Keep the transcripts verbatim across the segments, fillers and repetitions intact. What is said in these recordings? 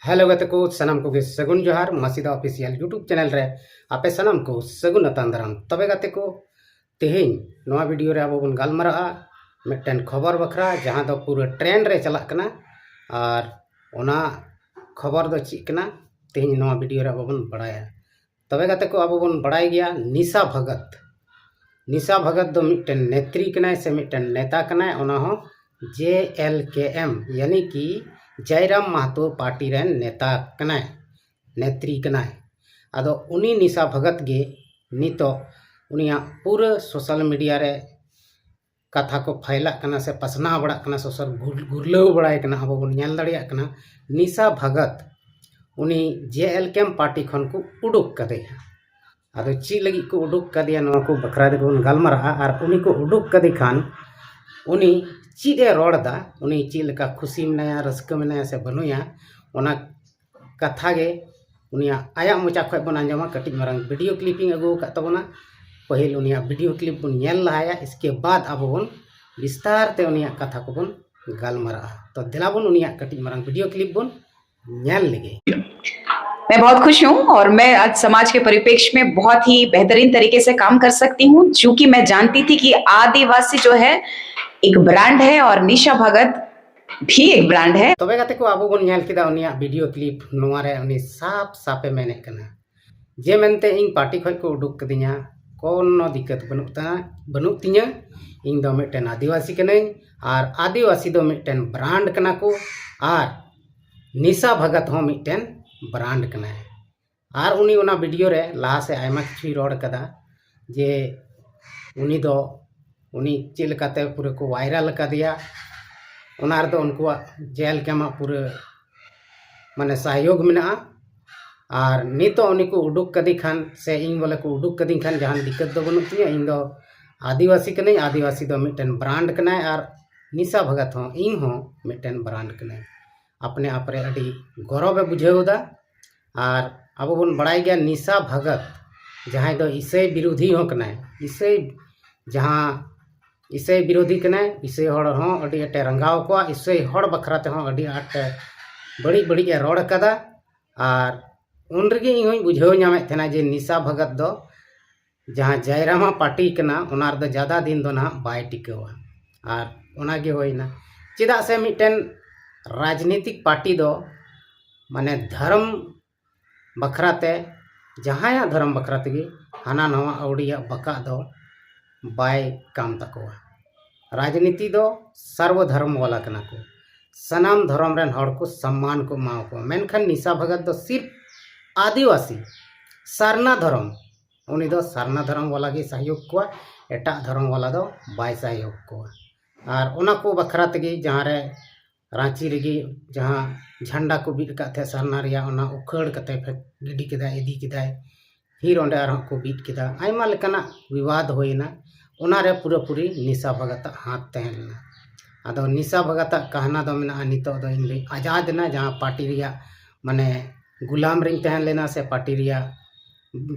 Hello ᱜᱟᱛᱮ ᱠᱚ, ᱥᱟᱱᱟᱢ ᱠᱚᱜᱮ ᱥᱟᱹᱜᱩᱱ ᱡᱚᱦᱟᱨ᱾ ᱢᱟᱥᱤᱫᱟ ᱚᱯᱷᱤᱥᱤᱭᱟᱞ YouTube ᱪᱮᱱᱮᱞ ᱨᱮ ᱟᱯᱮ ᱥᱟᱱᱟᱢ ᱠᱚ ᱥᱟᱹᱜᱩᱱ ᱟᱛᱟᱝ ᱫᱟᱨᱟᱢ᱾ ᱛᱚᱵᱮ ᱜᱟᱛᱮ ᱠᱚ, ᱛᱮᱦᱮᱧ ᱱᱚᱣᱟ ᱵᱷᱤᱰᱤᱭᱳ ᱨᱮ ᱟᱵᱚ ᱵᱚᱱ ᱜᱟᱞᱢᱟᱨᱟᱜᱼᱟ ᱢᱤᱫᱴᱮᱱ ᱠᱷᱚᱵᱚᱨ ᱵᱟᱠᱷᱨᱟ, ᱡᱟᱦᱟᱸ ᱫᱚ ᱯᱩᱨᱟᱹ ᱴᱨᱮᱱᱰ ᱨᱮ ᱪᱟᱞᱟᱜ ᱠᱟᱱᱟ᱾ ᱟᱨ ᱚᱱᱟ ᱠᱷᱚᱵᱚᱨ ᱫᱚ ᱪᱮᱫ ᱠᱟᱱᱟ, ᱛᱮᱦᱮᱧ ᱱᱚᱣᱟ ᱵᱷᱤᱰᱤᱭᱳ ᱨᱮ ᱟᱵᱚ ᱵᱚᱱ ᱵᱟᱲᱟᱭᱟ᱾ ᱛᱚᱵᱮ ᱜᱟᱛᱮ ᱠᱚ, ᱟᱵᱚ ᱵᱚᱱ ᱵᱟᱲᱟᱭ ᱜᱮᱭᱟ ᱱᱤᱥᱟ ᱵᱷᱚᱜᱚᱛ᱾ ᱱᱤᱥᱟ ᱵᱷᱚᱜᱚᱛ ᱫᱚ ᱢᱤᱫᱴᱮᱱ ᱱᱮᱛᱨᱤ ᱠᱟᱱᱟᱭ ᱥᱮ ᱢᱤᱫᱴᱮᱱ ᱱᱮᱛᱟ ᱠᱟᱱᱟᱭ, ᱚᱱᱟ ᱦᱚᱸ ᱡᱮ ᱮᱞ ᱠᱮ ᱮᱢ, ᱭᱟᱱᱤ ᱠᱤ ᱡᱟᱭᱨᱟᱢ ᱢᱟᱦᱟᱛᱳ ᱯᱟᱨᱴᱤ ᱨᱮᱱ ᱱᱮᱛᱟ ᱠᱟᱱᱟᱭ, ᱱᱮᱛᱨᱤ ᱠᱟᱱᱟᱭ᱾ ᱟᱫᱚ ᱩᱱᱤ ᱱᱤᱥᱟ ᱵᱷᱚᱜᱚᱛ ᱜᱮ ᱱᱤᱛᱚᱜ ᱩᱱᱤᱭᱟᱜ ᱯᱩᱨᱟᱹ ᱥᱳᱥᱟᱞ ᱢᱤᱰᱤᱭᱟ ᱨᱮ ᱠᱟᱛᱷᱟ ᱠᱚ ᱯᱷᱟᱭᱞᱟᱜ ᱠᱟᱱᱟ ᱥᱮ ᱯᱟᱥᱱᱟᱣ ᱵᱟᱲᱟᱜ ᱠᱟᱱᱟ, ᱥᱳᱥᱟᱞ ᱜᱩᱨ-, ᱜᱩᱨᱞᱟᱹᱣ ᱵᱟᱲᱟᱭ ᱠᱟᱱᱟ, ᱟᱵᱚ ᱵᱚᱱ ᱧᱮᱞ ᱫᱟᱲᱮᱭᱟᱜ ᱠᱟᱱᱟ᱾ ᱱᱤᱥᱟ ᱵᱷᱚᱜᱚᱛ ᱩᱱᱤ ᱡᱮ ᱮᱞ ᱠᱮ ᱮᱢ ᱯᱟᱨᱴᱤ ᱠᱷᱚᱱ ᱠᱚ ᱩᱰᱩᱠ ᱠᱟᱫᱮᱭᱟ᱾ ᱟᱫᱚ ᱪᱮᱫ ᱞᱟᱹᱜᱤᱫ ᱠᱚ ᱩᱰᱩᱠ ᱠᱟᱫᱮᱭᱟ, ᱱᱚᱣᱟ ᱠᱚ ᱵᱟᱠᱷᱨᱟ ᱛᱮᱜᱮ ᱵᱚᱱ ᱜᱟᱞᱢᱟᱨᱟᱜᱼᱟ᱾ ᱟᱨ ᱩᱱᱤ ᱠᱚ ᱩᱰᱩᱠ ᱠᱟᱫᱮ ᱠᱷᱟᱱ ᱩᱱᱤ ᱪᱮᱫ ᱮ ᱨᱚᱲ ᱮᱫᱟ, ᱩᱱᱤ ᱪᱮᱫ ᱞᱮᱠᱟ ᱠᱷᱩᱥᱤ ᱢᱮᱱᱟᱭᱟ, ᱨᱟᱹᱥᱠᱟᱹ ᱢᱮᱱᱟᱭᱟ ᱥᱮ ᱵᱟᱹᱱᱩᱭᱟ, ᱚᱱᱟ ᱠᱟᱛᱷᱟ ᱜᱮ ᱩᱱᱤᱭᱟᱜ, ᱟᱭᱟᱜ ᱢᱚᱪᱟ ᱠᱷᱚᱱ ᱵᱚᱱ ᱟᱸᱡᱚᱢᱟ᱾ ᱠᱟᱹᱴᱤᱡ ᱢᱟᱨᱟᱝ ᱵᱷᱤᱰᱤᱭᱳ ᱠᱞᱤᱯ ᱤᱧ ᱟᱹᱜᱩ ᱟᱠᱟᱫ ᱛᱟᱵᱚᱱᱟ᱾ ᱯᱟᱹᱦᱤᱞ ᱩᱱᱤᱭᱟᱜ ᱵᱷᱤᱰᱤᱭᱳ ᱠᱞᱤᱯ ᱵᱚᱱ ᱧᱮᱞ ᱞᱟᱦᱟᱭᱟ, ᱤᱥᱠᱮ ᱵᱟᱫ ᱟᱵᱚ ᱵᱚᱱ ᱵᱤᱥᱛᱟᱨ ᱛᱮ ᱩᱱᱤᱭᱟᱜ ᱠᱟᱛᱷᱟ ᱠᱚᱵᱚᱱ ᱜᱟᱞᱢᱟᱨᱟᱜᱼᱟ᱾ ᱛᱚ ᱫᱮᱞᱟ ᱵᱚᱱ ᱩᱱᱤᱭᱟᱜ ᱠᱟᱹᱴᱤᱡ ᱢᱟᱨᱟᱝ ᱵᱷᱤᱰᱤᱭᱳ ᱠᱞᱤᱯ ᱵᱚᱱ ᱧᱮᱞ ᱞᱮᱜᱮ᱾ मैं बहुत खुश हूँ और मैं आज समाज के परिप्रेक्ष्य में बहुत ही बेहतरीन तरीके से काम कर सकती हूँ, क्योंकि मैं जानती थी कि आदिवासी जो है एक ब्रांड है और निशा भगत भी एक ब्रांड है। ᱛᱚᱵᱮ ᱜᱟᱛᱮ ᱠᱚ, ᱟᱵᱚ ᱵᱚᱱ ᱧᱮᱞ ᱠᱮᱫᱟ ᱩᱱᱤᱭᱟᱜ ᱵᱷᱤᱰᱤᱭᱳ ᱠᱞᱤᱯ᱾ ᱱᱚᱣᱟ ᱨᱮ ᱩᱱᱤ ᱥᱟᱯ ᱥᱟᱯᱮ ᱢᱮᱱᱮᱫ ᱠᱟᱱᱟ ᱡᱮ ᱢᱮᱱᱛᱮ ᱤᱧ ᱯᱟᱨᱴᱤ ᱠᱷᱚᱱ ᱠᱚ ᱩᱰᱩᱠ ᱠᱟᱫᱤᱧᱟ, ᱠᱳᱱᱳ ᱫᱤᱠᱠᱟᱛ ᱵᱟᱹᱱᱩᱜ ᱛᱟ-, ᱵᱟᱹᱱᱩᱜ ᱛᱤᱧᱟᱹ᱾ ᱤᱧ ᱫᱚ ᱢᱤᱫᱴᱮᱱ ᱟᱹᱫᱤᱵᱟᱹᱥᱤ ᱠᱟᱹᱱᱟᱹᱧ, ᱟᱨ ᱟᱹᱫᱤᱵᱟᱹᱥᱤ ᱫᱚ ᱢᱤᱫᱴᱮᱱ ᱵᱨᱟᱱᱰ ᱠᱟᱱᱟ ᱠᱚ, ᱟᱨ ᱱᱤᱥᱟ ᱵᱷᱚᱜᱚᱛ ᱦᱚᱸ ᱢᱤᱫᱴᱮᱱ ᱵᱨᱟᱱᱰ ᱠᱟᱱᱟᱭ᱾ ᱟᱨ ᱩᱱᱤ ᱚᱱᱟ ᱵᱷᱤᱰᱤᱭᱳ ᱨᱮ ᱞᱟᱦᱟ ᱥᱮᱫ ᱟᱭᱢᱟ ᱠᱤᱪᱷᱩᱭ ᱨᱚᱲ ᱠᱟᱫᱟ ᱡᱮ ᱩᱱᱤ ᱫᱚ, ᱩᱱᱤ ᱪᱮᱫ ᱞᱮᱠᱟᱛᱮ ᱯᱩᱨᱟᱹ ᱠᱚ ᱵᱷᱟᱭᱨᱟᱞ ᱟᱠᱟᱫᱮᱭᱟ, ᱚᱱᱟ ᱨᱮᱫᱚ ᱩᱱᱠᱩᱣᱟᱜ ᱡᱮ ᱮᱞ ᱠᱮ ᱮᱢ ᱟᱜ ᱯᱩᱨᱟᱹ ᱢᱟᱱᱮ ᱥᱚᱦᱭᱳᱜᱽ ᱢᱮᱱᱟᱜᱼᱟ᱾ ᱟᱨ ᱱᱤᱛᱚᱜ ᱩᱱᱤ ᱠᱚ ᱩᱰᱩᱠ ᱠᱟᱫᱮ ᱠᱷᱟᱱ ᱥᱮ ᱤᱧ ᱵᱚᱞᱮ ᱠᱚ ᱩᱰᱩᱠ ᱠᱟᱫᱤᱧ ᱠᱷᱟᱱ ᱡᱟᱦᱟᱱ ᱫᱤᱠᱠᱟᱛ ᱫᱚ ᱵᱟᱹᱱᱩᱜ ᱛᱤᱧᱟᱹ᱾ ᱤᱧ ᱫᱚ ᱟᱹᱫᱤᱵᱟᱹᱥᱤ ᱠᱟᱹᱱᱟᱹᱧ, ᱟᱹᱫᱤᱵᱟᱹᱥᱤ ᱫᱚ ᱢᱤᱫᱴᱮᱱ ᱵᱨᱟᱱᱰ ᱠᱟᱱᱟᱭ, ᱟᱨ ᱱᱤᱥᱟ ᱵᱷᱚᱜᱚᱛ ᱦᱚᱸ, ᱤᱧ ᱦᱚᱸ ᱢᱤᱫᱴᱮᱱ ᱵᱨᱟᱱᱰ ᱠᱟᱹᱱᱟᱹᱧ᱾ ᱟᱯᱱᱮ ᱟᱯ ᱨᱮ ᱟᱹᱰᱤ ᱜᱚᱨᱚᱵᱮ ᱵᱩᱡᱷᱟᱹᱣ ᱮᱫᱟ᱾ ᱟᱨ ᱟᱵᱚ ᱵᱚᱱ ᱵᱟᱲᱟᱭ ᱜᱮᱭᱟ ᱱᱤᱥᱟ ᱵᱷᱚᱜᱚᱛ, ᱡᱟᱦᱟᱸᱭ ᱫᱚ ᱤᱥᱟᱹᱭ ᱵᱤᱨᱳᱫᱷᱤ ᱦᱚᱸ ᱠᱟᱱᱟᱭ, ᱤᱥᱟᱹᱭ, ᱡᱟᱦᱟᱸ ᱤᱥᱟᱹᱭ ᱵᱤᱨᱳᱫᱷᱤ ᱠᱟᱱᱟᱭ, ᱤᱥᱟᱹᱭ ᱦᱚᱲ ᱦᱚᱸ ᱟᱹᱰᱤ ᱟᱸᱴᱮ ᱨᱟᱸᱜᱟᱣ ᱠᱚᱣᱟ, ᱤᱥᱟᱹᱭ ᱦᱚᱲ ᱵᱟᱠᱷᱨᱟ ᱛᱮᱦᱚᱸ ᱟᱹᱰᱤ ᱟᱸᱴᱮ ᱵᱟᱹᱲᱤᱡ ᱵᱟᱹᱲᱤᱡ ᱮ ᱨᱚᱲ ᱠᱟᱫᱟ᱾ ᱟᱨ ᱩᱱ ᱨᱮᱜᱮ ᱤᱧ ᱦᱚᱧ ᱵᱩᱡᱷᱟᱹᱣ ᱧᱟᱢᱮᱫ ᱛᱟᱦᱮᱱᱟ ᱡᱮ ᱱᱤᱥᱟ ᱵᱷᱚᱜᱚᱛ ᱫᱚ ᱡᱟᱦᱟᱸ ᱡᱟᱭᱨᱟᱢᱟ ᱯᱟᱨᱴᱤ ᱠᱟᱱᱟ, ᱚᱱᱟ ᱨᱮᱫᱚ ᱡᱟᱫᱟ ᱫᱤᱱ ᱫᱚ ᱱᱟᱦᱟᱜ ᱵᱟᱭ ᱴᱤᱠᱟᱹᱣᱟ᱾ ᱟᱨ ᱚᱱᱟᱜᱮ ᱦᱩᱭᱱᱟ᱾ ᱪᱮᱫᱟᱜ ᱥᱮ ᱢᱤᱫᱴᱮᱱ ᱨᱟᱡᱽᱱᱤᱛᱤᱠ ᱯᱟᱨᱴᱤ ᱫᱚ ᱢᱟᱱᱮ ᱫᱷᱚᱨᱚᱢ ᱵᱟᱠᱷᱨᱟ ᱛᱮ, ᱡᱟᱦᱟᱸᱭᱟᱜ ᱫᱷᱚᱨᱚᱢ ᱵᱟᱠᱷᱨᱟ ᱛᱮᱜᱮ ᱦᱟᱱᱟ ᱱᱟᱣᱟ ᱟᱹᱣᱲᱤᱭᱟᱜ ᱵᱟᱠᱟᱜ ᱫᱚ ᱵᱟᱭ ᱠᱟᱢ ᱛᱟᱠᱚᱣᱟ᱾ ᱨᱟᱡᱽᱱᱤᱛᱤ ᱫᱚ ᱥᱟᱨᱵᱚ ᱫᱷᱚᱨᱚᱢ ᱵᱟᱞᱟ ᱠᱟᱱᱟ ᱠᱚ᱾ ᱥᱟᱱᱟᱢ ᱫᱷᱚᱨᱚᱢ ᱨᱮᱱ ᱦᱚᱲ ᱠᱚ ᱥᱚᱢᱢᱟᱱ ᱠᱚ ᱮᱢᱟ ᱠᱚᱣᱟ᱾ ᱢᱮᱱᱠᱷᱟᱱ ᱱᱤᱥᱟ ᱵᱷᱚᱜᱚᱛ ᱫᱚ ᱥᱤᱨᱯ ᱟᱹᱫᱤᱵᱟᱹᱥᱤ ᱥᱟᱨᱱᱟ ᱫᱷᱚᱨᱚᱢ, ᱩᱱᱤ ᱫᱚ ᱥᱟᱨᱱᱟ ᱫᱷᱚᱨᱚᱢ ᱵᱟᱞᱟ ᱜᱮ ᱥᱟᱦᱭᱳᱜᱽ ᱠᱚᱣᱟ, ᱮᱴᱟᱜ ᱫᱷᱚᱨᱚᱢ ᱵᱟᱞᱟ ᱫᱚ ᱵᱟᱭ ᱥᱟᱦᱭᱳᱜᱽ ᱠᱚᱣᱟ᱾ ᱟᱨ ᱚᱱᱟ ᱠᱚ ᱵᱟᱠᱷᱨᱟ ᱛᱮᱜᱮ ᱡᱟᱦᱟᱸ ᱨᱮ ᱨᱟᱸᱪᱤ ᱨᱮᱜᱮ ᱡᱟᱦᱟᱸ ᱡᱷᱟᱱᱰᱟ ᱠᱚ ᱵᱤᱫ ᱟᱠᱟᱫ ᱛᱟᱦᱮᱸᱫ ᱥᱟᱨᱱᱟ ᱨᱮᱭᱟᱜ, ᱚᱱᱟ ᱩᱠᱷᱟᱹᱲ ᱠᱟᱛᱮ ᱯᱷᱮᱸᱠ ᱜᱤᱰᱤ ᱠᱮᱫᱟᱭ, ᱤᱫᱤ ᱠᱮᱫᱟᱭ᱾ ᱯᱷᱤᱨ ᱚᱸᱰᱮ ᱟᱨᱦᱚᱸ ᱠᱚ ᱵᱤᱫ ᱠᱮᱫᱟ᱾ ᱟᱭᱢᱟ ᱞᱮᱠᱟᱱᱟᱜ ᱵᱤᱵᱟᱫ ᱦᱩᱭᱮᱱᱟ᱾ ᱚᱱᱟᱨᱮ ᱯᱩᱨᱟᱹᱯᱩᱨᱤ ᱱᱤᱥᱟ ᱵᱷᱚᱜᱚᱛᱟᱜ ᱦᱟᱛ ᱛᱟᱦᱮᱸ ᱞᱮᱱᱟ᱾ ᱟᱫᱚ ᱱᱤᱥᱟ ᱵᱷᱚᱜᱚᱛᱟᱜ ᱠᱟᱦᱱᱟ ᱫᱚ ᱢᱮᱱᱟᱜᱼᱟ, ᱱᱤᱛᱚᱜ ᱫᱚ ᱤᱧ ᱫᱚᱧ ᱟᱡᱟᱫ ᱮᱱᱟ, ᱡᱟᱦᱟᱸ ᱯᱟᱨᱴᱤ ᱨᱮᱭᱟᱜ ᱢᱟᱱᱮ ᱜᱩᱞᱟᱢ ᱨᱤᱧ ᱛᱟᱦᱮᱸ ᱞᱮᱱᱟ ᱥᱮ ᱯᱟᱨᱴᱤ ᱨᱮᱭᱟᱜ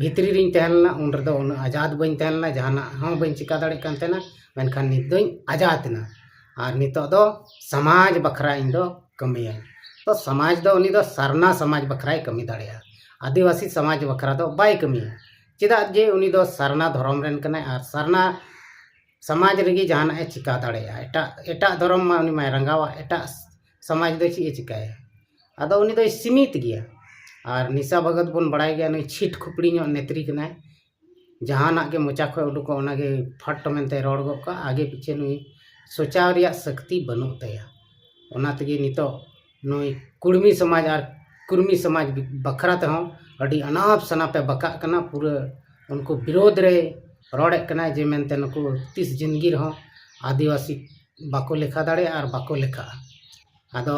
ᱵᱷᱤᱛᱨᱤ ᱨᱤᱧ ᱛᱟᱦᱮᱸ ᱞᱮᱱᱟ, ᱩᱱ ᱨᱮᱫᱚ ᱩᱱᱟᱹᱜ ᱟᱡᱟᱫ ᱵᱟᱹᱧ ᱛᱟᱦᱮᱸ ᱞᱮᱱᱟ, ᱡᱟᱦᱟᱱᱟᱜ ᱦᱚᱸ ᱵᱟᱹᱧ ᱪᱤᱠᱟ ᱫᱟᱲᱮᱭᱟᱜ ᱠᱟᱱ ᱛᱟᱦᱮᱱᱟ᱾ ᱢᱮᱱᱠᱷᱟᱱ ᱱᱤᱛ ᱫᱚᱧ ᱟᱡᱟᱫ ᱮᱱᱟ᱾ ᱟᱨ ᱱᱤᱛᱚᱜ ᱫᱚ ᱥᱚᱢᱟᱡᱽ ᱵᱟᱠᱷᱨᱟ ᱤᱧ ᱫᱚ ᱠᱟᱹᱢᱤᱭᱟᱹᱧ᱾ ᱛᱚ ᱥᱚᱢᱟᱡᱽ ᱫᱚ ᱩᱱᱤ ᱫᱚ ᱥᱟᱨᱱᱟ ᱥᱚᱢᱟᱡᱽ ᱵᱟᱠᱷᱨᱟᱭ ᱠᱟᱹᱢᱤ ᱫᱟᱲᱮᱭᱟᱜᱼᱟ, ᱟᱹᱫᱤᱵᱟᱹᱥᱤ ᱥᱚᱢᱟᱡᱽ ᱵᱟᱠᱷᱨᱟ ᱫᱚ ᱵᱟᱭ ᱠᱟᱹᱢᱤᱭᱟ᱾ ᱪᱮᱫᱟᱜ ᱡᱮ ᱩᱱᱤ ᱫᱚ ᱥᱟᱨᱱᱟ ᱫᱷᱚᱨᱚᱢ ᱨᱮᱱ ᱠᱟᱱᱟᱭ, ᱟᱨ ᱥᱟᱨᱱᱟ ᱥᱚᱢᱟᱡᱽ ᱨᱮᱜᱮ ᱡᱟᱦᱟᱱᱟᱜ ᱮ ᱪᱤᱠᱟ ᱫᱟᱲᱮᱭᱟᱜᱼᱟ᱾ ᱮᱴᱟᱜ, ᱮᱴᱟᱜ ᱫᱷᱚᱨᱚᱢ ᱢᱟ ᱩᱱᱤ ᱢᱟᱭ ᱨᱟᱸᱜᱟᱣᱟ, ᱮᱴᱟᱜ ᱥᱚᱢᱟᱡᱽ ᱫᱚ ᱪᱮᱫ ᱮ ᱪᱤᱠᱟᱭᱟ? ᱟᱫᱚ ᱩᱱᱤ ᱫᱚᱭ ᱥᱤᱢᱤᱛ ᱜᱮᱭᱟ᱾ ᱟᱨ ᱱᱤᱥᱟ ᱵᱷᱚᱜᱚᱛ ᱵᱚᱱ ᱵᱟᱲᱟᱭ ᱜᱮᱭᱟ, ᱱᱩᱭ ᱪᱷᱤᱴ ᱠᱷᱩᱯᱲᱤ ᱧᱚᱜ ᱱᱮᱛᱨᱤ ᱠᱟᱱᱟᱭ᱾ ᱡᱟᱦᱟᱱᱟᱜ ᱜᱮ ᱢᱚᱪᱟ ᱠᱷᱚᱱ ᱩᱰᱩᱠᱚᱜ, ᱚᱱᱟᱜᱮ ᱯᱷᱟᱴ ᱢᱮᱱᱛᱮ ᱨᱚᱲ ᱜᱚᱫ ᱠᱟᱜᱼᱟ᱾ ᱟᱜᱮ ᱯᱤᱪᱷᱮ ᱱᱩᱭ ᱥᱚᱪᱟᱣ ᱨᱮᱭᱟᱜ ᱥᱚᱠᱛᱤ ᱵᱟᱹᱱᱩᱜ ᱛᱟᱭᱟ᱾ ᱚᱱᱟ ᱛᱮᱜᱮ ᱱᱤᱛᱚᱜ ᱱᱩᱭ ᱠᱩᱲᱢᱤ ᱥᱚᱢᱟᱡᱽ ᱟᱨ ᱠᱩᱨᱢᱤ ᱥᱚᱢᱟᱡᱽ ᱵᱟᱠᱷᱨᱟ ᱛᱮᱦᱚᱸ ᱟᱹᱰᱤ ᱟᱱᱟᱯ ᱥᱟᱱᱟᱯ ᱮ ᱵᱟᱠᱟᱜ ᱠᱟᱱᱟ᱾ ᱯᱩᱨᱟᱹ ᱩᱱᱠᱩ ᱵᱤᱨᱳᱫᱷ ᱨᱮ ᱨᱚᱲᱮᱫ ᱠᱟᱱᱟᱭ ᱡᱮ ᱢᱮᱱᱛᱮ ᱱᱩᱠᱩ ᱛᱤᱥ ᱡᱤᱱᱫᱜᱤ ᱨᱮᱦᱚᱸ ᱟᱹᱫᱤᱵᱟᱹᱥᱤ ᱵᱟᱠᱚ ᱞᱮᱠᱷᱟ ᱫᱟᱲᱮᱭᱟᱜᱼᱟ ᱟᱨ ᱵᱟᱠᱚ ᱞᱮᱠᱷᱟᱜᱼᱟ᱾ ᱟᱫᱚ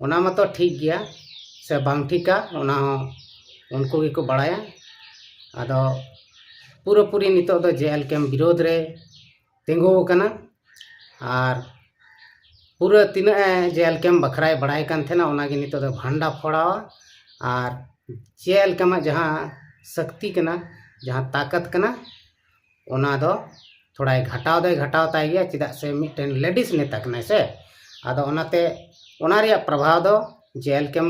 ᱚᱱᱟ ᱢᱟᱛᱚ ᱴᱷᱤᱠ ᱜᱮᱭᱟ ᱥᱮ ᱵᱟᱝ ᱴᱷᱤᱠᱟ, ᱚᱱᱟ ᱦᱚᱸ ᱩᱱᱠᱩ ᱜᱮᱠᱚ ᱵᱟᱲᱟᱭᱟ᱾ ᱟᱫᱚ ᱯᱩᱨᱟᱹᱯᱩᱨᱤ ᱱᱤᱛᱚᱜ ᱫᱚ ᱡᱮ ᱮᱞ ᱠᱮᱢ ᱵᱤᱨᱳᱫᱷ ᱨᱮ ᱛᱤᱸᱜᱩ ᱟᱠᱟᱱᱟ᱾ ᱟᱨ ᱯᱩᱨᱟᱹ ᱛᱤᱱᱟᱹᱜ ᱮ ᱡᱮ ᱮᱞ ᱠᱮᱢ ᱵᱟᱠᱷᱨᱟᱭ ᱵᱟᱲᱟᱭ ᱠᱟᱱ ᱛᱟᱦᱮᱱᱟ, ᱚᱱᱟᱜᱮ ᱱᱤᱛᱚᱜ ᱫᱚ ᱵᱷᱟᱱᱰᱟ ᱯᱷᱚᱲᱟᱣᱟ᱾ ᱟᱨ ᱡᱮ ᱮᱞ ᱠᱮᱢᱟᱜ ᱡᱟᱦᱟᱸ ᱥᱚᱠᱛᱤ ᱠᱟᱱᱟ, ᱡᱟᱦᱟᱸ ᱛᱟᱠᱚᱛ ᱠᱟᱱᱟ, ᱚᱱᱟ ᱫᱚ ᱛᱷᱚᱲᱟᱭ ᱜᱷᱟᱴᱟᱣ ᱫᱚᱭ ᱜᱷᱟᱴᱟᱣ ᱛᱟᱭ ᱜᱮᱭᱟ, ᱪᱮᱫᱟᱜ ᱥᱮ ᱢᱤᱫᱴᱮᱱ ᱞᱮᱰᱤᱥ ᱱᱮᱛᱟ ᱠᱟᱱᱟᱭ ᱥᱮ᱾ ᱟᱫᱚ ᱚᱱᱟᱛᱮ ᱚᱱᱟ ᱨᱮᱭᱟᱜ ᱯᱨᱚᱵᱷᱟᱣ ᱫᱚ ᱡᱮ ᱮᱞ ᱠᱮᱢ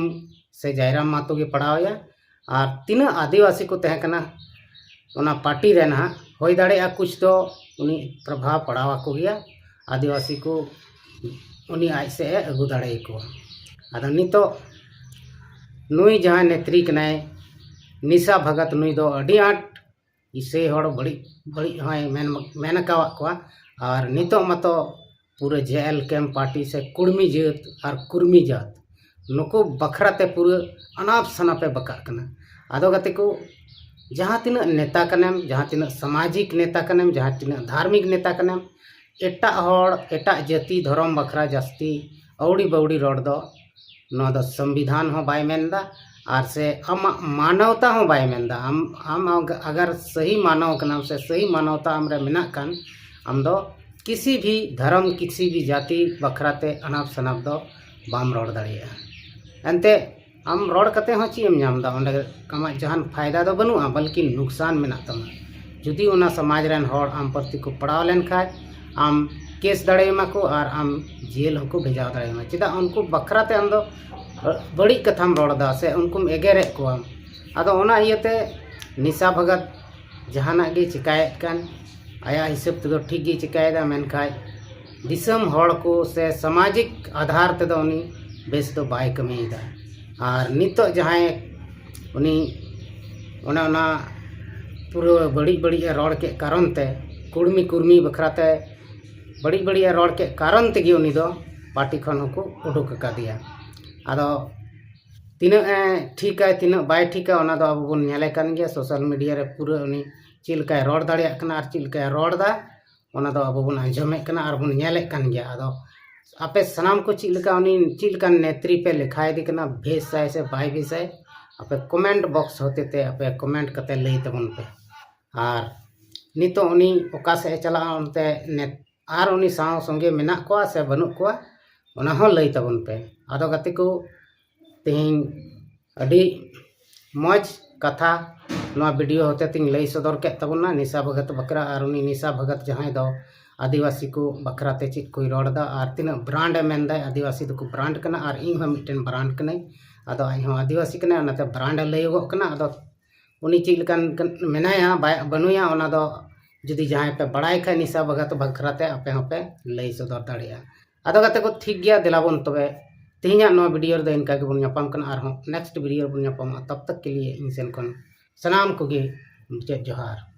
ᱥᱮ ᱡᱟᱭᱨᱟᱢ ᱢᱟᱛᱳ ᱜᱮ ᱯᱟᱲᱟᱣ ᱟᱭᱟ᱾ ᱟᱨ ᱛᱤᱱᱟᱹᱜ ᱟᱹᱫᱤᱵᱟᱹᱥᱤ ᱠᱚ ᱛᱟᱦᱮᱸ ᱠᱟᱱᱟ ᱚᱱᱟ ᱯᱟᱨᱴᱤ ᱨᱮ ᱱᱟᱦᱟᱜ, ᱦᱩᱭ ᱫᱟᱲᱮᱭᱟᱜᱼᱟ ᱠᱩᱪ ᱫᱚ ᱩᱱᱤ ᱯᱨᱚᱵᱷᱟᱵᱽ ᱯᱟᱲᱟᱣ ᱟᱠᱚ ᱜᱮᱭᱟ᱾ ᱟᱹᱫᱤᱵᱟᱹᱥᱤ ᱠᱚ ᱩᱱᱤ ᱟᱡ ᱥᱮᱫ ᱮ ᱟᱹᱜᱩ ᱫᱟᱲᱮᱭᱟᱠᱚᱣᱟ᱾ ᱟᱫᱚ ᱱᱤᱛᱚᱜ ᱱᱩᱭ ᱡᱟᱦᱟᱸᱭ ᱱᱮᱛᱨᱤ ᱠᱟᱱᱟᱭ ᱱᱤᱥᱟ ᱵᱷᱟᱜᱚᱛ, ᱱᱩᱭ ᱫᱚ ᱟᱹᱰᱤ ᱟᱸᱴ ᱤᱥᱟᱹᱭ ᱦᱚᱲ ᱵᱟᱹᱲᱤᱡ ᱵᱟᱹᱲᱤᱡ ᱦᱚᱸᱭ ᱢᱮᱱ ᱢᱮᱱ ᱟᱠᱟᱣᱟᱫ ᱠᱚᱣᱟ᱾ ᱟᱨ ᱱᱤᱛᱚᱜ ᱢᱟᱛᱚ ᱯᱩᱨᱟᱹ ᱡᱮ ᱮᱞ ᱠᱮᱢ ᱯᱟᱨᱴᱤ ᱥᱮ ᱠᱩᱲᱢᱤ ᱡᱟᱹᱛ ᱟᱨ ᱠᱩᱨᱢᱤ ᱡᱟᱹᱛ ᱱᱩᱠᱩ ᱵᱟᱠᱷᱨᱟ ᱛᱮ ᱯᱩᱨᱟᱹ ᱟᱱᱟᱯ ᱥᱟᱱᱟᱯ ᱮ ᱵᱟᱠᱟᱜ ᱠᱟᱱᱟ᱾ ᱟᱫᱚ ᱜᱟᱛᱮ ᱠᱚ, ᱡᱟᱦᱟᱸ ᱛᱤᱱᱟᱹᱜ ᱱᱮᱛᱟ ᱠᱟᱱᱮᱢ, ᱡᱟᱦᱟᱸ ᱛᱤᱱᱟᱹᱜ ᱥᱟᱢᱟᱡᱤᱠ ᱱᱮᱛᱟ ᱠᱟᱱᱮᱢ, ᱡᱟᱦᱟᱸ ᱛᱤᱱᱟᱹᱜ ᱫᱷᱟᱨᱢᱤᱠ ᱱᱮᱛᱟ ᱠᱟᱱᱮᱢ, ᱮᱴᱟᱜ ᱦᱚᱲ, ᱮᱴᱟᱜ ᱡᱟᱹᱛᱤ ᱫᱷᱚᱨᱚᱢ ᱵᱟᱠᱷᱨᱟ ᱡᱟᱹᱥᱛᱤ ᱟᱹᱣᱲᱤ ᱵᱟᱹᱣᱲᱤ ᱨᱚᱲ ᱫᱚ ᱱᱚᱣᱟ ᱫᱚ ᱥᱚᱝᱵᱤᱫᱷᱟᱱ ᱦᱚᱸ ᱵᱟᱭ ᱢᱮᱱᱫᱟ, ᱟᱨ ᱥᱮ ᱟᱢᱟᱜ ᱢᱟᱱᱚᱣᱛᱟ ᱦᱚᱸ ᱵᱟᱭ ᱢᱮᱱᱫᱟ᱾ ᱟᱢ, ᱟᱢ ᱟᱜ-, ᱟᱜᱟᱨ ᱥᱟᱹᱦᱤ ᱢᱟᱱᱚᱣ ᱠᱟᱱᱟᱢ ᱥᱮ ᱥᱟᱹᱦᱤ ᱢᱟᱱᱚᱣᱛᱟ ᱟᱢᱨᱮ ᱢᱮᱱᱟᱜ ᱠᱷᱟᱱ, ᱟᱢ ᱫᱚ ᱠᱤᱥᱤ ᱵᱷᱤ ᱫᱷᱚᱨᱚᱢ, ᱠᱤᱥᱤ ᱵᱷᱤ ᱡᱟᱹᱛᱤ ᱵᱟᱠᱷᱨᱟ ᱛᱮ ᱟᱱᱟᱯ ᱥᱟᱱᱟᱯ ᱫᱚ ᱵᱟᱢ ᱨᱚᱲ ᱫᱟᱲᱮᱭᱟᱜᱼᱟ᱾ ᱮᱱᱛᱮ ᱟᱢ ᱨᱚᱲ ᱠᱟᱛᱮ ᱦᱚᱸ ᱪᱮᱫ ᱮᱢ ᱧᱟᱢ ᱮᱫᱟ? ᱚᱸᱰᱮ ᱟᱢᱟᱜ ᱡᱟᱦᱟᱱ ᱯᱷᱟᱭᱫᱟ ᱫᱚ ᱵᱟᱹᱱᱩᱜᱼᱟ, ᱵᱚᱞᱠᱤ ᱱᱩᱠᱥᱟᱱ ᱢᱮᱱᱟᱜ ᱛᱟᱢᱟ᱾ ᱡᱩᱫᱤ ᱚᱱᱟ ᱥᱚᱢᱟᱡᱽ ᱨᱮᱱ ᱦᱚᱲ ᱟᱢ ᱯᱨᱚᱛᱤ ᱠᱚ ᱯᱟᱲᱟᱣ ᱞᱮᱱᱠᱷᱟᱡ, ᱟᱢ ᱠᱮᱥ ᱫᱟᱲᱮᱭᱟᱢᱟ ᱠᱚ ᱟᱨ ᱟᱢ ᱡᱮᱞ ᱦᱚᱸᱠᱚ ᱵᱷᱮᱡᱟᱣ ᱫᱟᱲᱮᱭᱟᱢᱟ᱾ ᱪᱮᱫᱟᱜ? ᱩᱱᱠᱩ ᱵᱟᱠᱷᱨᱟ ᱛᱮ ᱟᱢ ᱫᱚ ᱵᱟᱹᱲᱤᱡ ᱠᱟᱛᱷᱟᱢ ᱨᱚᱲ ᱮᱫᱟ ᱥᱮ ᱩᱱᱠᱩᱢ ᱮᱜᱮᱨᱮᱫ ᱠᱚᱣᱟᱢ᱾ ᱟᱫᱚ ᱚᱱᱟ ᱤᱭᱟᱹᱛᱮ ᱱᱤᱥᱟ ᱵᱷᱟᱜᱚᱛ ᱡᱟᱦᱟᱱᱟᱜ ᱜᱮ ᱪᱤᱠᱟᱭᱮᱫ ᱠᱟᱱ, ᱟᱭᱟᱜ ᱦᱤᱥᱟᱹᱵ ᱛᱮᱫᱚ ᱴᱷᱤᱠ ᱜᱮ ᱪᱤᱠᱟᱭᱮᱫᱟ, ᱢᱮᱱᱠᱷᱟᱡ ᱫᱤᱥᱚᱢ ᱦᱚᱲ ᱠᱚ ᱥᱮ ᱥᱟᱢᱟᱡᱤᱠ ᱟᱫᱷᱟᱨ ᱛᱮᱫᱚ ᱩᱱᱤ ᱵᱮᱥ ᱫᱚ ᱵᱟᱭ ᱠᱟᱹᱢᱤᱭᱮᱫᱟ᱾ ᱟᱨ ᱱᱤᱛᱚᱜ ᱡᱟᱦᱟᱸᱭ ᱩᱱᱤ ᱚᱱᱮ ᱚᱱᱟ ᱯᱩᱨᱟᱹ ᱵᱟᱹᱲᱤᱡ ᱵᱟᱹᱲᱤᱡ ᱮ ᱨᱚᱲ ᱠᱮᱫ ᱠᱟᱨᱚᱱ ᱛᱮ, ᱠᱩᱲᱢᱤ ᱠᱩᱨᱢᱤ ᱵᱟᱠᱷᱨᱟ ᱛᱮ ᱵᱟᱹᱲᱤᱡ ᱵᱟᱹᱲᱤᱡ ᱮ ᱨᱚᱲ ᱠᱮᱫ ᱠᱟᱨᱚᱱ ᱛᱮᱜᱮ ᱩᱱᱤ ᱫᱚ ᱯᱟᱨᱴᱤ ᱠᱷᱚᱱ ᱦᱚᱸᱠᱚ ᱩᱰᱩᱠ ᱟᱠᱟᱫᱮᱭᱟ᱾ ᱟᱫᱚ ᱛᱤᱱᱟᱹᱜ ᱮ ᱴᱷᱤᱠᱟ, ᱛᱤᱱᱟᱹᱜ ᱵᱟᱭ ᱴᱷᱤᱠᱟ, ᱚᱱᱟ ᱫᱚ ᱟᱵᱚ ᱵᱚᱱ ᱧᱮᱞᱮ ᱠᱟᱱ ᱜᱮᱭᱟ᱾ ᱥᱳᱥᱟᱞ ᱢᱤᱰᱤᱭᱟ ᱨᱮ ᱯᱩᱨᱟᱹ ᱩᱱᱤ ᱪᱮᱫ ᱞᱮᱠᱟᱭ ᱨᱚᱲ ᱫᱟᱲᱮᱭᱟᱜ ᱠᱟᱱᱟ ᱟᱨ ᱪᱮᱫ ᱞᱮᱠᱟᱭ ᱨᱚᱲ ᱮᱫᱟ, ᱚᱱᱟ ᱫᱚ ᱟᱵᱚ ᱵᱚᱱ ᱟᱸᱡᱚᱢᱮᱫ ᱠᱟᱱᱟ ᱟᱨ ᱵᱚᱱ ᱧᱮᱞᱮᱫ ᱠᱟᱱ ᱜᱮᱭᱟ᱾ ᱟᱫᱚ ᱟᱯᱮ ᱥᱟᱱᱟᱢ ᱠᱚ ᱪᱮᱫ ᱞᱮᱠᱟ, ᱩᱱᱤ ᱪᱮᱫ ᱞᱮᱠᱟᱱ ᱱᱮᱛᱨᱤ ᱯᱮ ᱞᱮᱠᱷᱟᱭᱮᱫᱮ ᱠᱟᱱᱟ, ᱵᱮᱥᱟᱭ ᱥᱮ ᱵᱟᱭ ᱵᱮᱥᱟᱭ, ᱟᱯᱮ ᱠᱚᱢᱮᱱᱴ ᱵᱚᱠᱥ ᱦᱚᱛᱮ ᱛᱮ ᱟᱯᱮ ᱠᱚᱢᱮᱱᱴ ᱠᱟᱛᱮ ᱞᱟᱹᱭ ᱛᱟᱵᱚᱱ ᱯᱮ᱾ ᱟᱨ ᱱᱤᱛᱚᱜ ᱩᱱᱤ ᱚᱠᱟ ᱥᱮᱫ ᱮ ᱪᱟᱞᱟᱜᱼᱟ, ᱚᱱᱛᱮ ᱱᱮᱛ-, ᱟᱨ ᱩᱱᱤ ᱥᱟᱶ ᱥᱚᱸᱜᱮ ᱢᱮᱱᱟᱜ ᱠᱚᱣᱟ ᱥᱮ ᱵᱟᱹᱱᱩᱜ ᱠᱚᱣᱟ, ᱚᱱᱟ ᱦᱚᱸ ᱞᱟᱹᱭ ᱛᱟᱵᱚᱱ ᱯᱮ᱾ ᱟᱫᱚ ᱜᱟᱛᱮ ᱠᱚ, ᱛᱮᱦᱮᱧ ᱟᱹᱰᱤ ᱢᱚᱡᱽ ᱠᱟᱛᱷᱟ ᱱᱚᱣᱟ ᱵᱷᱤᱰᱤᱭᱳ ᱦᱚᱛᱮ ᱛᱤᱧ ᱞᱟᱹᱭ ᱥᱚᱫᱚᱨ ᱠᱮᱫ ᱛᱟᱵᱚᱱᱟ ᱱᱤᱥᱟ ᱵᱷᱚᱜᱚᱛ ᱵᱟᱠᱷᱨᱟ᱾ ᱟᱨ ᱩᱱᱤ ᱱᱤᱥᱟ ᱵᱷᱚᱜᱚᱛ ᱡᱟᱦᱟᱸᱭ ᱫᱚ ᱟᱹᱫᱤᱵᱟᱹᱥᱤ ᱠᱚ ᱵᱟᱠᱷᱨᱟ ᱛᱮ ᱪᱮᱫ ᱠᱚᱭ ᱨᱚᱲ ᱮᱫᱟ ᱟᱨ ᱛᱤᱱᱟᱹᱜ brand ᱮ ᱢᱮᱱᱫᱟᱭ᱾ ᱟᱹᱫᱤᱵᱟᱹᱥᱤ ᱫᱚᱠᱚ brand ᱠᱟᱱᱟ ᱟᱨ ᱤᱧ ᱦᱚᱸ ᱢᱤᱫᱴᱮᱱ brand ᱠᱟᱹᱱᱟᱹᱧ᱾ ᱟᱫᱚ ᱤᱧ ᱦᱚᱸ ᱟᱹᱫᱤᱵᱟᱹᱥᱤ ᱠᱟᱱᱟᱭ, ᱚᱱᱟᱛᱮ brand ᱮ ᱞᱟᱹᱭᱚᱜᱚᱜ ᱠᱟᱱᱟ᱾ ᱟᱫᱚ ᱩᱱᱤ ᱪᱮᱫ ᱞᱮᱠᱟᱱ ᱠᱟᱱ-, ᱢᱮᱱᱟᱭᱟ, ᱵᱟᱭ, ᱵᱟᱹᱱᱩᱭᱟ, ᱚᱱᱟ ᱫᱚ ᱡᱩᱫᱤ ᱡᱟᱦᱟᱸᱭ ᱯᱮ ᱵᱟᱲᱟᱭ ᱠᱷᱟᱡ ᱱᱤᱥᱟ ᱵᱟᱜᱟᱛ ᱵᱟᱠᱷᱨᱟ ᱛᱮ ᱟᱯᱮ ᱦᱚᱸᱯᱮ ᱞᱟᱹᱭ ᱥᱚᱫᱚᱨ ᱫᱟᱲᱮᱭᱟᱜᱼᱟ᱾ ᱟᱫᱚ ᱜᱟᱛᱮ ᱠᱚ, ᱴᱷᱤᱠ ᱜᱮᱭᱟ, ᱫᱮᱞᱟ ᱵᱚᱱ ᱛᱚᱵᱮ ᱛᱮᱦᱮᱧᱟᱜ ᱱᱚᱣᱟ video ᱨᱮᱫᱚ ᱤᱱᱠᱟ ᱜᱮᱵᱚᱱ ᱧᱟᱯᱟᱢ ᱠᱟᱱᱟ, ᱟᱨᱦᱚᱸ next video ᱨᱮᱵᱚᱱ ᱧᱟᱯᱟᱢᱟ᱾ ᱛᱟᱵ ᱛᱟᱠ ᱠᱮ ᱞᱤᱭᱮ ᱤᱧ ᱥᱮᱱ ᱠᱷᱚᱱ ᱥᱟᱱᱟᱢ ᱠᱚᱜᱮ ᱢᱩᱪᱟᱹᱫ ᱡᱚᱦᱟᱨ᱾